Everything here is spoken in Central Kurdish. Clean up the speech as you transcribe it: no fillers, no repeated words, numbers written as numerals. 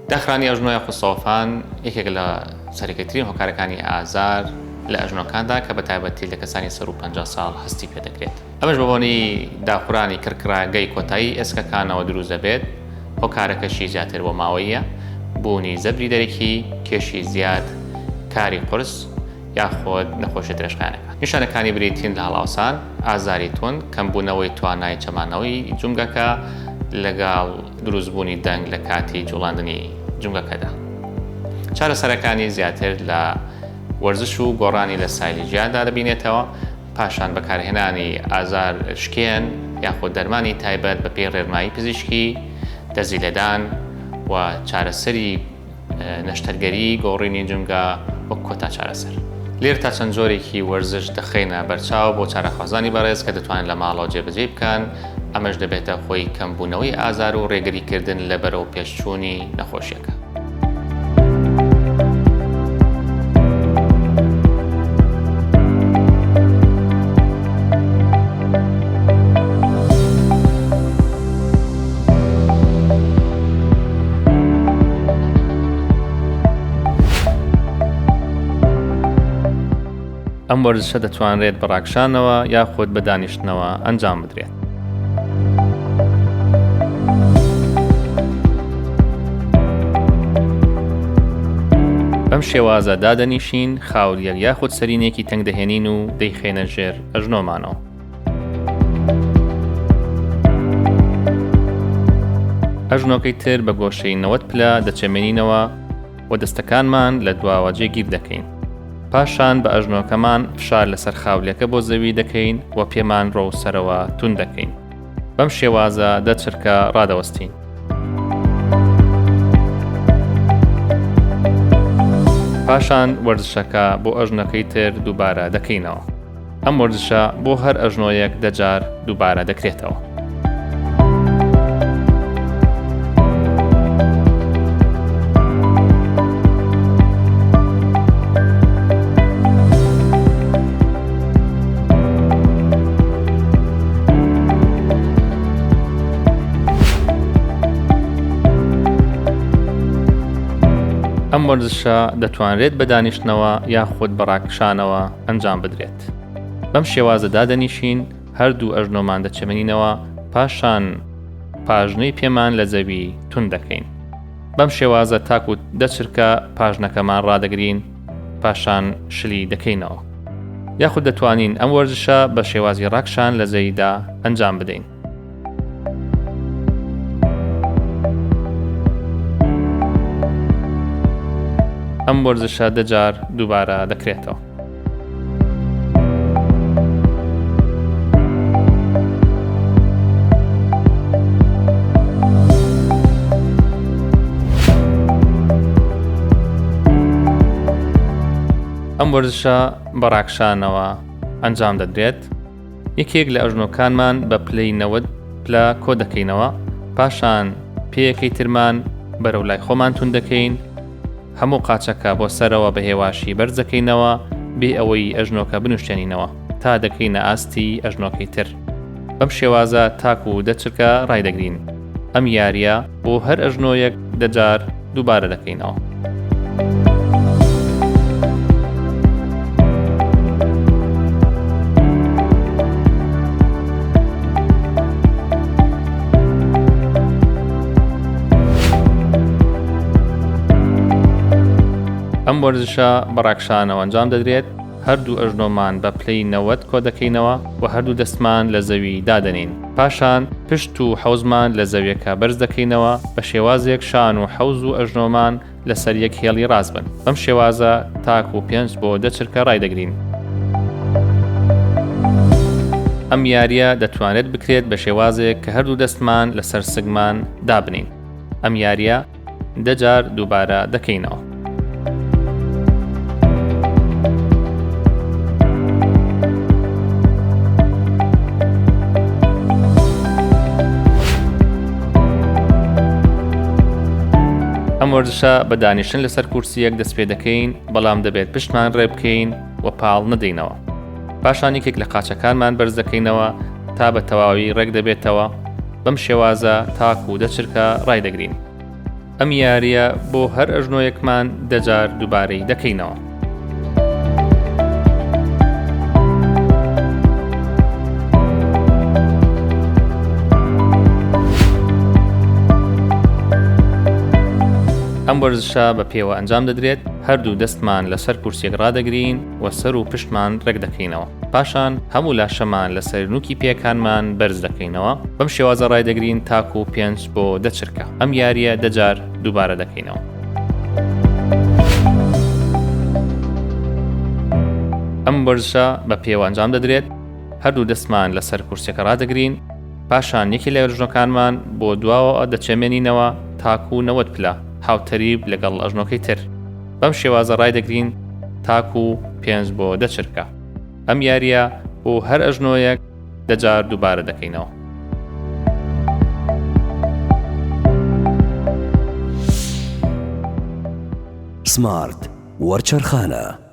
داخرانی ئەژنۆ یاخود سەوەفان یەکێک لە سەرەکیترین هۆکارەکانی ئازار لە ئەژنۆکاندا کە بە تایبەتی لە کەسانی سەروو 50 ساڵ هەستی پێدەکرێت. ئەمەش بەبۆنەی داخورانی کڕکڕاگەی کۆتایی ئێسکەکانەوە دروست دەبێت، هۆکارەکەشی زیاتر بۆماوەییە، بوونی زەبری دەرەکی، کێشی زیاد، کاری قورس یاخود نەخۆشیە درێژخایەنەکان. نیشانەکانی بریتین لە هەڵاوسان، ئازاری توند، کەمبوونەوەی توانای چەمانەوەی جومگەکە لەگەڵ دروستبوونی دەنگ لە کاتی جوڵاندنی جومگەکەدا. چارەسەرەکانی زیاتر لە وەرزش و گۆڕانی لە ستایلی ژیاندا دەبینێتەوە، پاشان بەکارهێنانی ئازار شکێن یاخود دەرمانی تایبەت بەپێی ڕێنمایی پزیشکی، دەرزی لێدان و چارەسەری نەشتەرگەری گۆڕینی جومگە وەک کۆتا چارەسەر. لێرە تا چەند جۆرێکی وەرزش دەخەینە بەرچاو بۆ چارەخوازانی بەڕێز کە دەتوانن لە ماڵەوە جێبەجێی بکەن، ئەمەش دەبێتە هۆی کەمبوونەوەی ئازار و ڕێگریکردن لە بەرەوپێشچوونی نەخۆشیەکە. ئەم وەرزشە دەتوانرێت بە ڕاکشانەوە یاخود بە دانیشتنەوە ئەنجام بدرێت. بەم شێوازە دادەنیشین، خاولیەک یاخود سەرینێکی تەنگ دەهێنین و دەیخەینە ژێر ئەژنۆمانەوە. ئەژنۆکەی تر بە گۆشەی 90 پلە دەچەمێنینەوە و دەستەکانمان لە دواوە جێگیر دەکەین. پاشان بە ئەژنۆکەمان فشار لەسەر خاولیەکە بۆ زەوی دەکەین و پێمان ڕۆو سەرەوە توند دەکەین. بەم شێوازە دە چرکە ڕادەوەستین. پاشان وەرزشەکە بۆ ئەژنۆکەی تر دووبارە دەکەینەوە. ئەم وەرزشە بۆ هەر ئەژنۆیەک دە جار دووبارە دەکرێتەوە. ئەم وەرزشە دەتوانرێت بە دانیشتنەوە یاخود بە ڕاکشانەوە ئەنجام بدرێت. بەم شێوازە دادەنیشین، هەردوو ئەژنۆمان دەچەمێنینەوە، پاشان پاژنەی پێمان لە زەوی توند دەکەین. بەم شێوازە تاکو دە چرکە پاژنەکەمان ڕادەگرین، پاشان شلی دەکەینەوە. یاخود دەتوانین ئەم وەرزشە بە شێوازی ڕاکشان لە زەویدا ئەنجام بدەین. ئەم وەرزشە دە جار دووبارە دەکرێتەوە. ئەم وەرزشە بە ڕاکشانەوە ئەنجام دەدرێت. یەکێک لە ئەژنۆکانمان بە پلەی 90 پلە کۆ دەکەینەوە، پاشان پێیەکەی ترمان بەرەو لای خۆمان توند دەکەین، هەموو قاچەکە بۆ سەرەوە بە هێواشی بەرز دەکەینەوە بێ ئەوەی ئەژنۆکە بنوشتێنینەوە تا دەکەینە ئاستی ئەژنۆکەی تر. بەم شێوازە تاکو دە چرکە ڕایدەگرین. ئەم یارییە بۆ هەر ئەژنۆیەک دە جار دووبارە دەکەینەوە. ئەم وەرزشە بە ڕاکشانەوە ئەنجام دەدرێت، هەردوو ئەژنۆمان بە پلەی 90 کۆدەکەینەوە و هەردوو دەستمان لە زەوی دادەنێین، پاشان پشت و حەوزمان لە زەویەکە بەرز دەکەینەوە بە شێوازێک شان و حەوز و ئەژنۆمان لەسەر یەک هێڵی ڕاست بن، بەم شێوازە تاکو پێنج بۆ دە چرکە ڕایدەگرین. ئەم یارییە دەتوانرێت بکرێت بە شێوازێک کە هەردوو دەستمان لەسەر سگمان دابنێین. ئەم یارییە دە جار دووبارە دەکەینەوە. ئەم وەرزشە بە دانیشتن لەسەر کورسیەک دەست پێ دەکەین بەڵام دەبێت پشتمان ڕێ بکەین و پاڵ نەدەینەوە پاشان یەکێک لە قاچەکانمان بەرز دەکەینەوە تا بە تەواوی ڕێک دەبێتەوە بەم شێوازە تاکو دە چرکە ڕایدەگرین. ئەم یارییە بۆ هەر ئەژنۆیەکمان دە جار دووبارەی دەکەینەوە. ئەم وەرزشە بە پێوە ئەنجام دەدرێت، هەردوو دەستمان لەسەر کورسیەک ڕادەگرین و سەر و پشتمان ڕێک دەکەینەوە. پاشان هەموو لاشەمان لەسەر نوکی پێکانمان بەرز دەکەینەوە، بەم شێوازە ڕایدەگرین تاکو پێنج بۆ دە چرکە. ئەم یارییە دە جار دووبارە دەکەینەوە. ئەم وەرزشە بە پێوە ئەنجام دەدرێت، هەردوو دەستمان لەسەر کورسیەکە ڕادەگرین، پاشان یەکێ لە ئەژنۆکانمان بۆ دواوە دەچەمێنینەوە تاکو 90 پلە هاوتەریب لەگەڵ ئەژنۆکەی تر. بەم شێوازە ڕایدەگرین تاکو پێنج بۆ دە چرکە. ئەم یارییە بۆ هەر ئەژنۆیەک دە جار دووبارە دەکەینەوە. سمارت وەرچەرخانە.